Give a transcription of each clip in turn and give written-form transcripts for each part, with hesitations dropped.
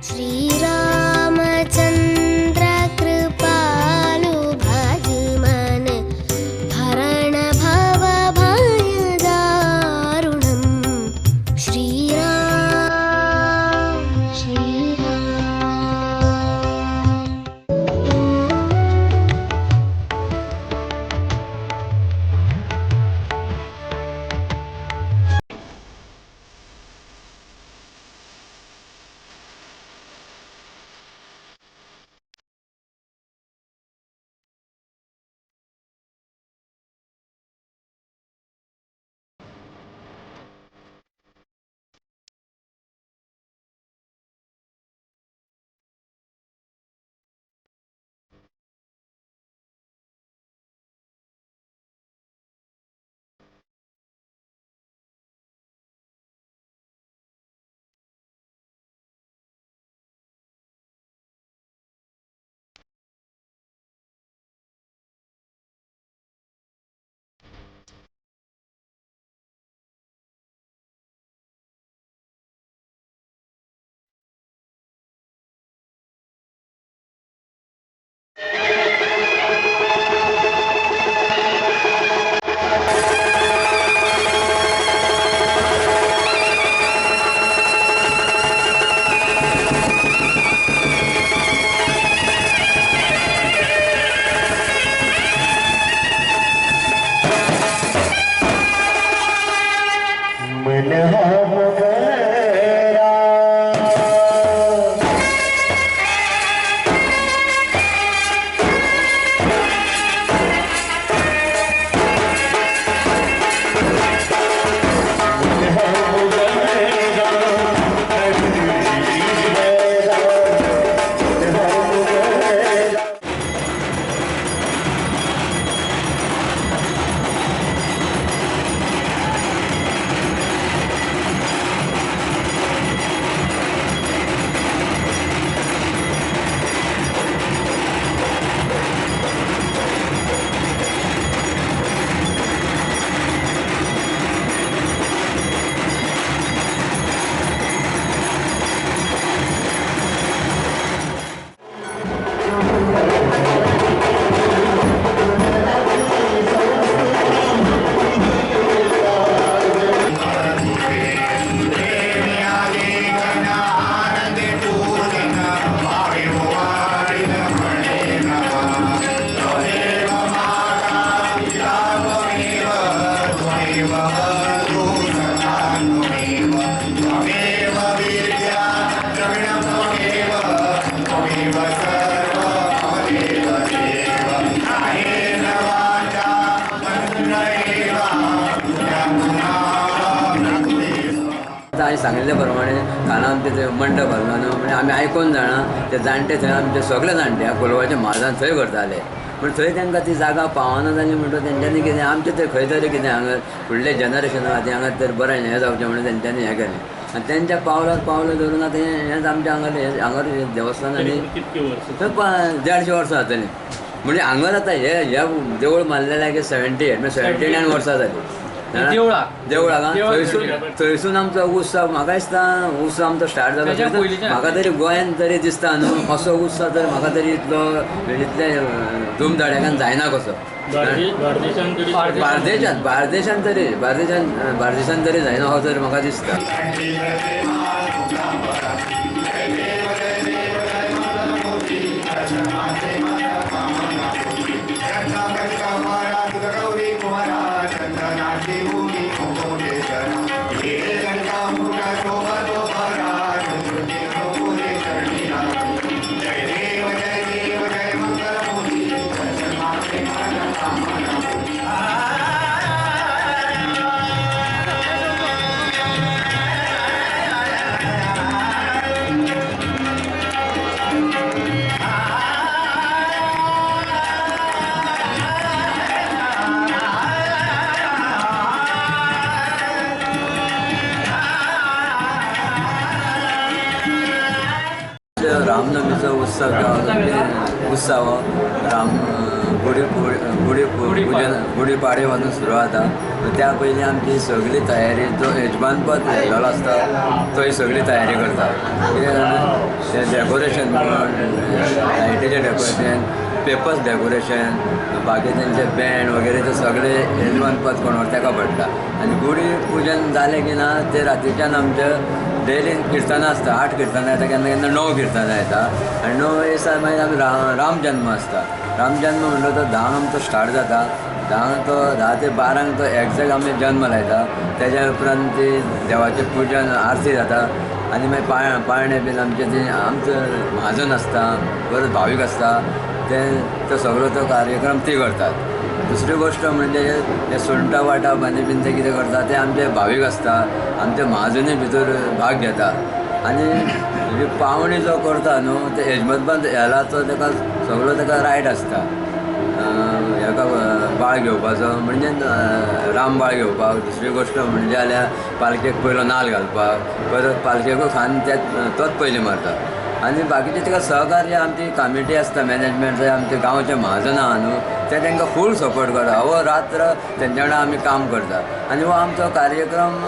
श्रीरामचन्द्र कृपालु भज मन हरण भव भयदारुणं श्रीराम श्रीराम। मन मोगरा आतां हांवें सांगिल्ले प्रमाणे खाला आमचे थंय मंडप घाल्लो न्हू, म्हणजे आमी आयकोन जाणा ते जाणटे थंय आमचे सगळे जाणटे कोलवाचे म्हाजान थंय करताले, पूण थंय तांकां ती जागा पावना जाली म्हणटकच तेंच्यांनी कितें आमचें थंय खंय तरी कितें हांगा फुडलें जनरेशन आहा तें हांगा तर बरें हें जावचें म्हणून तेंच्यांनी हें केलें आनी तेंच्या पावलार पावलां धरून आतां हेंच आमच्या हांगा हांगा देवस्थान आनी कितकी वर्सां? थंय 150 वर्सां जातलीं. म्हणजे हांगा जाता हे ह्या देवूळ मारलेलें की 78 म्हणजे 79 वर्सां जालीं. देवळाक? देवळाक देवळाक. थंयसून आमचो उत्सव म्हाका दिसता उत्सव आमचो स्टार्ट जालो. तेच्या पयलींच्यान. म्हाका तरी गोंयान तरी दिसता न्हू असो उत्सव तर म्हाका तरी इतलो इतले धुमधडाक्यान जायना कसो. बार्देशान तरी? बार्देशान, बार्देशान तरी, बार्देशान, बार्देशान तरी जायना हो तर म्हाका दिसता. रामनवमीचो उत्सव उत्सव राम गुडी गुडी पुजन गुढी पाडवे सुरू जाता. त्या पयलीं आमची सगळी तयारी, जो यजमानपद घेतलेलो आसता तो सगळी तयारी करता. कित्याक भशेन पेपर्स डेकोरेशन, बाकी तेंचे बँड वगैरे ते सगळे येजमान पद कोण व्हरता तेका पडटा. आनी गुडी पुजन जालें की ना ते रातीच्यान आमचें डेली किर्तनां आसता. 8 किर्तनां येता, केन्ना केन्ना 9 किर्तनां येता. आनी 9 दिसा मागीर आमी राम जन्म आसता. राम जन्म म्हणटा तो 10 आमचो स्टार्ट जाता. 10 तो 10 ते 12 तो एग्जॅक्ट आमी जन्म लायता. तेज्या उपरांत ती देवाचें पुजन आरती जाता. आनी मागीर पाळणें बीन आमचें तें आमचो म्हाजन आसता, बरो भावीक आसता, ते तो सगळो तो कार्यक्रम ती करतात. दुसरी गोश्ट म्हणजे हे सुंगटां वांटप आनी बीन ते कितें करता ते आमचे भावीक आसता, आमचे म्हाजनूय भितर भाग घेता. आनी पावणी जो करता न्हू ते येजमतबान येला तो तेका सगळो तेका रायट आसता हेका बाळ घेवपाचो, म्हणजे राम बाळ घेवपाक. दुसरी गोश्ट म्हणजे जाल्यार पालखेक पयलो नाल घालपाक, परत पालखेकूय खान ते तोच पयलीं मारता. आनी बाकीचे ताका सहकार्य आमची कमिटी आसता, मॅनेजमेंट, आमचे गांवचे म्हाजन आहा न्हू ते तांकां फूल सपोर्ट करता. हो रात्र तेंच्या वांगडा आमी काम करता. आनी हो आमचो कार्यक्रम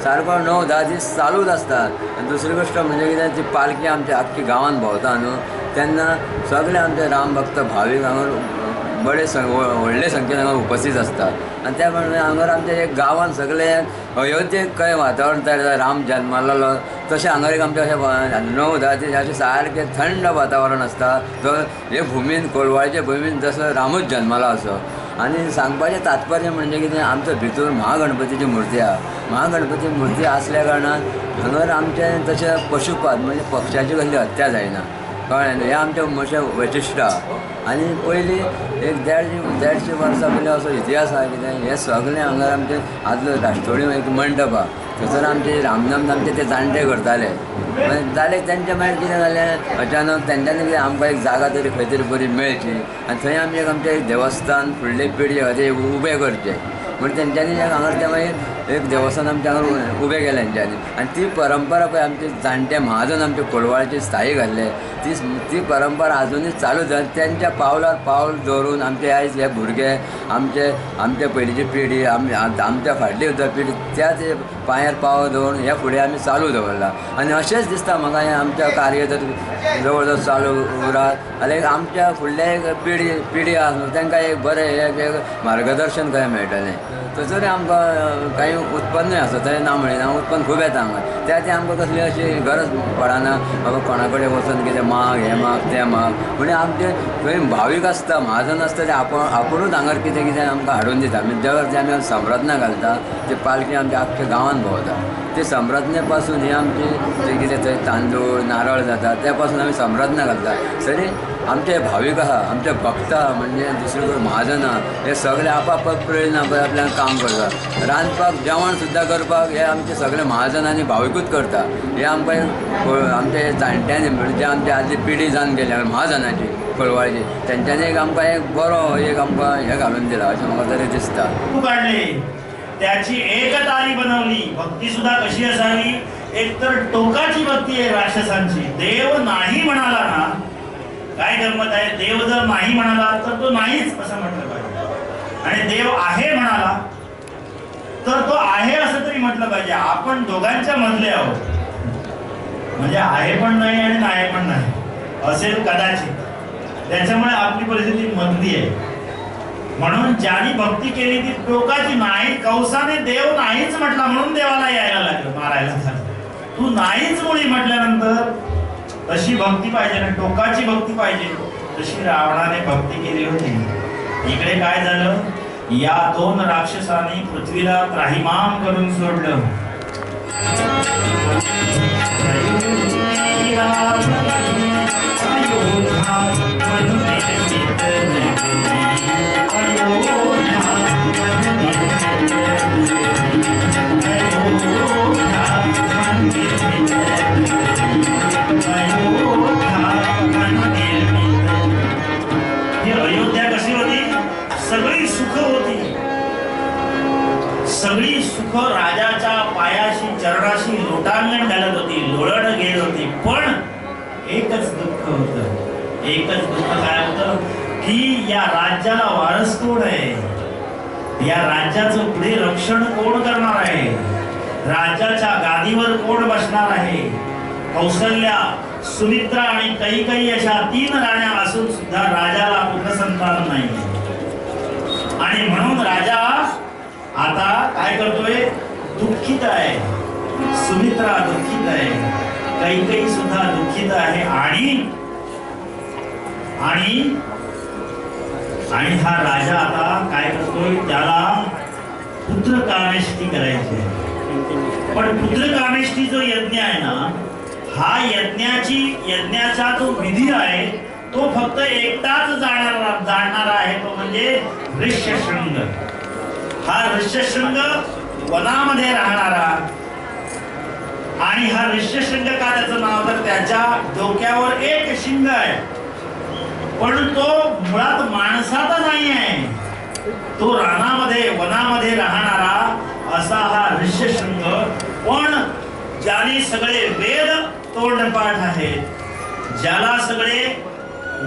सारको 9-10 दीस चालूच आसता. आनी दुसरी गोश्ट म्हणजे कितें, ती पालखी आमच्या आख्खी गांवांत भोंवता न्हू तेन्ना सगळे आमचे राम भक्त भावीक हांगा बडे व्हडले संख्येन हांगा उपस्थित आसता. आनी त्या प्रमाणे हांगार आमच्या एक गांवांत सगळे अयोध्येक कशें वातावरण तयार जाता, राम जन्मालो तशें हांगार एक आमचें अशें 9-10 दीस अशें सारकें थंड वातावरण आसता. जो हे भुमीन, कोलवाळचे भुमीन जसो रामूच जन्मालो असो. आनी सांगपाचें तात्पर्य म्हणजे कितें, आमचो भितर महागणपतीची मुर्ती आहा. महागणपती मुर्ती आसल्या कारणान हांगार आमचें तशें पशुपात म्हणजे पक्षाची कसली हत्या जायना, कळ्ळें न्हू. हें आमचें मोठें वैशिश्ट आहा. आनी पयलीं एक 150 वर्सां पयलीं असो इतिहास आहा कितें, हें सगळें हांगार आमचें आदलो राष्ट्रोळी एक मंडप आहा, थंयसर आमचे रामनाम आमचे ते जाणटे करताले. मागीर जालें तेंचें मागीर कितें जालें, अचानक तेंच्यांनी कितें आमकां एक जागा तरी खंय तरी बरी मेळची आनी थंय आमी एक आमचें एक देवस्थान फुडले पिळगे खातीर उबें करचें म्हण तेंच्यांनी हांगार तें मागीर एक देवस्थान आमचें हांगार उबें केलें तेंच्यांनी. आनी ती परंपरा पळय आमचे जाणटे महाजन आमचे कोलवाळचे स्थायीक आसले, ती परंपरा आजुनूय चालू जाता. तेंच्या पावलार पावल दवरून आमचे आयज हे भुरगे, आमचे आमच्या पयलींची पिढी, आमच्या फाटली सुद्दां पिढी त्याच पांयार पावल दवरून हे फुडें आमी चालू दवरला. आनी अशेंच दिसता म्हाका हें आमचें कार्य जर जवळ जवळ चालू उरात जाल्यार आमच्या फुडल्या एक पिढी आसा न्हू तांकां एक बरें एक मार्गदर्शन खंय मेळटलें. थंयसर आमकां कांय उत्पन्नूय आसा, थंय ना म्हणिना, उत्पन्न खूब येता हांगा. त्या ती आमकां कसली अशी गरज पडना बाबा कोणा कडेन वचून कितें माग, हें माग, तें माग. म्हणजे आमचे खंय भावीक आसता, म्हाजन आसता, ते आपुणूच हांगार कितें कितें आमकां हाडून दिता. म्हणजे दर ते आमी संरत्ना घालता, ते पालखी आमच्या आख्ख्या गांवांत भोंवता. ते संरत्ने पासून हे आमचे जे कितें थंय तांदूळ नारळ जाता त्या पासून आमी संरत्ना घालता. तरी आमचे भावीक आहा, आमचे भक्त आहा, म्हणजे दुसरे कडेन महाजन आहा, हे सगळे आपाप प्रेरणा पळय आपल्याक काम करता. रांदपाक जेवण सुद्दां करपाक हे आमचे सगळे महाजन आनी भाविकूच करता. हे आमकां आमचे जाणट्यांनी म्हणजे आमची आदली पिढी जावन गेल्या महाजनाची कोलवाळची, तेंच्यांनी एक आमकां एक बरो एक आमकां हें घालून दिला अशें म्हाका तरी दिसता. काडले त्याची एक तारी बनवली. भक्ती सुद्धा कशी असावी, एक तर टोकाची भक्ती आहे राक्षसांची. देव नाही म्हणाला ना, काय गंमत आहे, देव जर नाही म्हणाला तर तो नाहीच असं म्हटलं पाहिजे, आणि देव आहे म्हणाला तर तो आहे असं तरी म्हटलं पाहिजे. आपण दोघांच्या मधले आहोत, म्हणजे आहे पण नाही आणि नाही पण नाही असेल कदाचित, त्याच्यामुळे आपली परिस्थिती मधली आहे. म्हणून ज्यांनी भक्ती केली ती टोकाची नाही. कंसाने देव नाहीच म्हटला म्हणून देवाला यायला लागलं, मारायला झालं. तू नाहीच मुळी म्हटल्यानंतर तशी भक्ती पाहिजे ना, टोकाची भक्ती पाहिजे. तशी रावणाने भक्ती केली होती. इकडे काय झालं, या दोन राक्षसांनी पृथ्वीला त्राहिमाम करून सोडलं. ही अयोध्या कशी होती, सगळी सुख होती, सगळी सुख राजाच्या पायाशी चरणाशी लोटांगण घालत होती, लोळण घेत होती. पण एकच दुःख होतं, एकच दुःख काय होतं की या राज्याला वारस कोण आहे, या राज्याचं पुढे रक्षण कोण करणार आहे, राज्याच्या गादीवर कोण बसणार आहे. कौसल्या सुमित्रा आणि कैकेयी अशा 3 राण्या असून सुद्धा राजाला पुत्रसंतान नाही. आणि म्हणून राजा आता काय करतोय? दुःखित आहे. सुमित्रा दुःखित आहे, कैकेयी सुद्धा दुःखित आहे. आणि आणि आणि हा राजा आता काय करतोय? त्याला पुत्रकामेष्टी करायची आहे. पण पुत्रकामेष्टी जो यज्ञ आहे ना, हा यज्ञाचा जो विधी आहे तो फक्त एकटाच जाणणारा आहे, तो म्हणजे ऋष्यशृंग. हा ऋष्यशृंग वनामध्ये राहणारा. आणि हा ऋष्यशृंग का त्याचं नाव? तर त्याच्या डोक्यावर एक शिंग आहे, पण तो मुळात माणसाचा नाही आहे. तो रानामध्ये वनामध्ये राहणारा असा हा ऋष्यशृंग. पण ज्याने सगळे वेद तोंडपाठ आहेत, ज्याला सगळे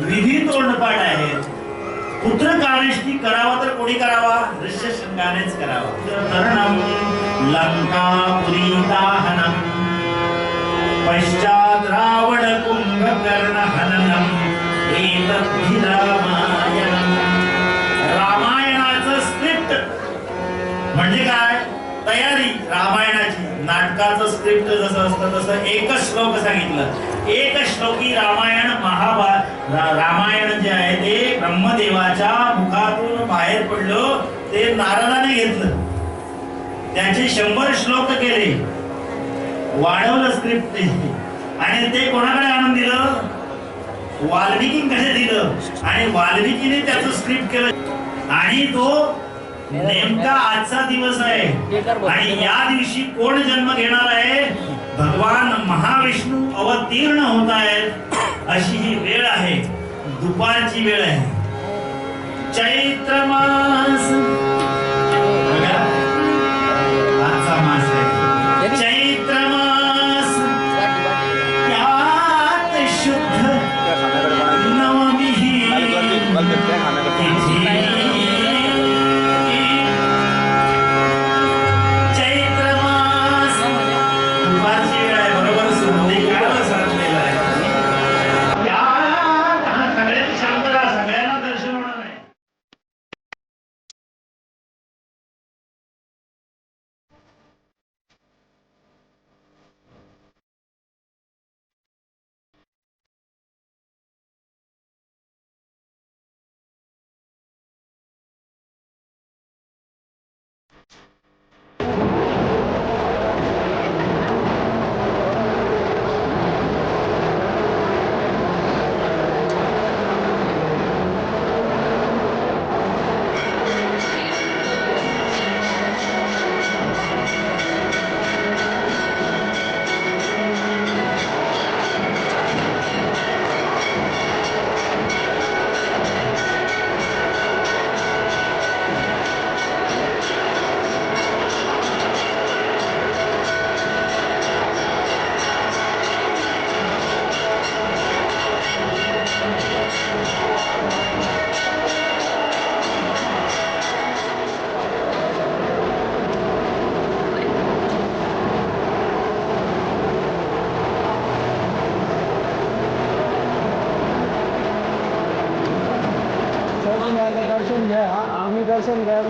विधी तोंडपाठ आहेत, पुत्रकामेष्टी करावा तर कोणी करावा? ऋष्यशृंगानेच करावा. तरणम लंकापुरी दाहनम पश्चात रावण कुंभकर्ण हननम एतद्धि रामायणम. रामायणाचं स्क्रिप्ट म्हणजे काय? तयारी रामायणाची. नाटकाचं स्क्रिप्ट जसं असतं तसं एकच श्लोक सांगितलं. एक श्लोकी रामायण रामायण जे आहे ते ब्रह्मदेवाच्या मुखातून बाहेर पडलं, ते नारदाने घेतलं, त्याचे 100 श्लोक केले, वाढवलं स्क्रिप्ट आणि ते कोणाकडे आणून दिलं? वाल्मिकींकडे दिलं आणि वाल्मिकीने त्याचं स्क्रिप्ट केलं. आणि तो नेमका आजचा दिवस आहे आणि या दिवशी कोण जन्म घेणार आहे? भगवान महाविष्णू अवतीर्ण होत आहेत अशी ही वेळ आहे. दुपारची वेळ आहे. चैत्र मास, बघा, आजचा मास आहे चैत्र मास, त्यात शुद्ध नवमी ही तिथी. चैत्र मास, दुपारची वेळ आहे, बरोबर संध्याकाळ साधलेला आहे. या हा, सगळ्यांनी शांत राहा, सगळ्यांना दर्शन होणार आहे. दर्शन घ्या, आम्ही दर्शन घ्या.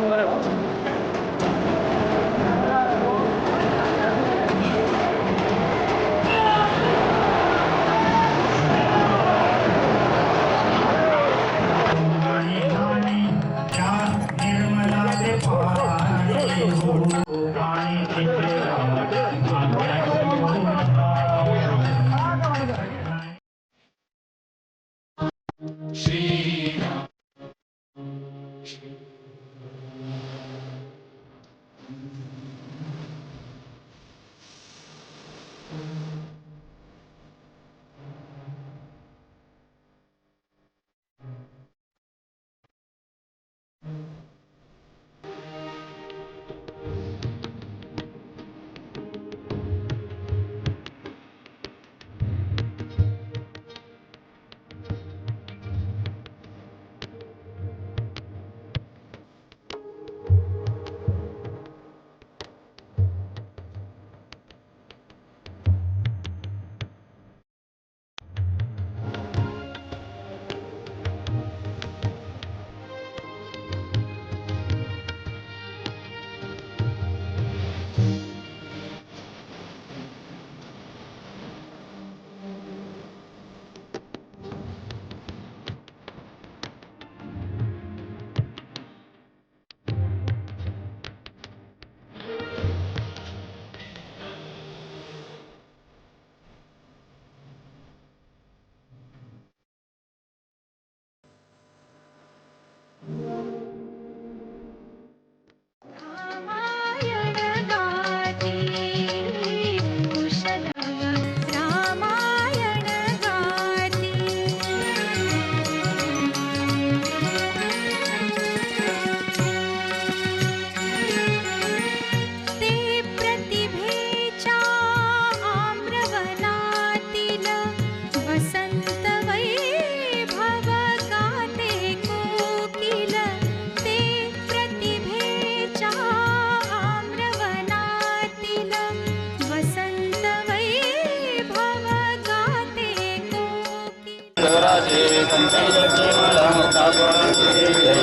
जय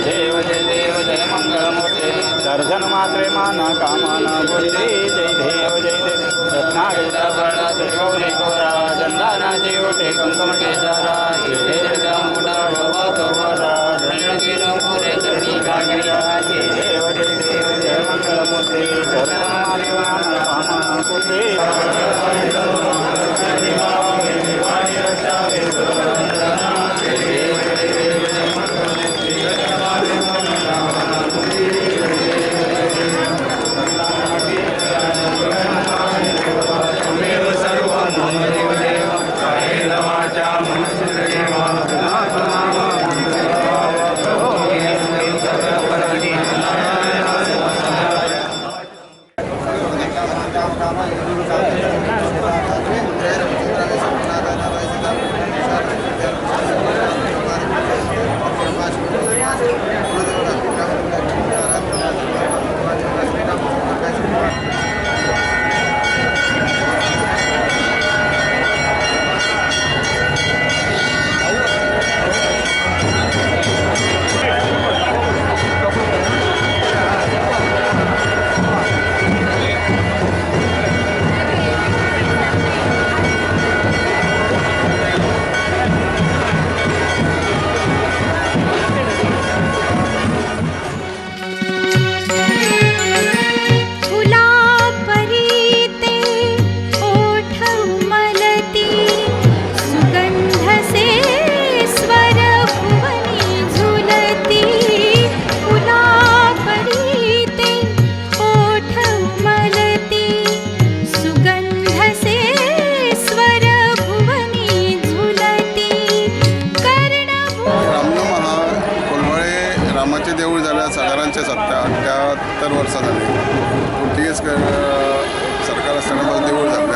देव जय देव जय मंगलमूर्ते दर्शन मात्रे माना कामना पूर्ती जय देव जय देव रत्नागिरा त्रिभुवने गोरा चंदनाचे ओठे कुंकुम केसरा जय जय मुकुटा भवा तोवरा रणगिर चरणी घागरिया जय देव जय देव जय मंगलमूर्ते दर्शन मात्रे माना कामना पूर्ती। रामाचें देवूळ जाल्यार 1778 वर्सां जालीं. पुर्तुगेज सरकार आसतना तो देवूळ जालें.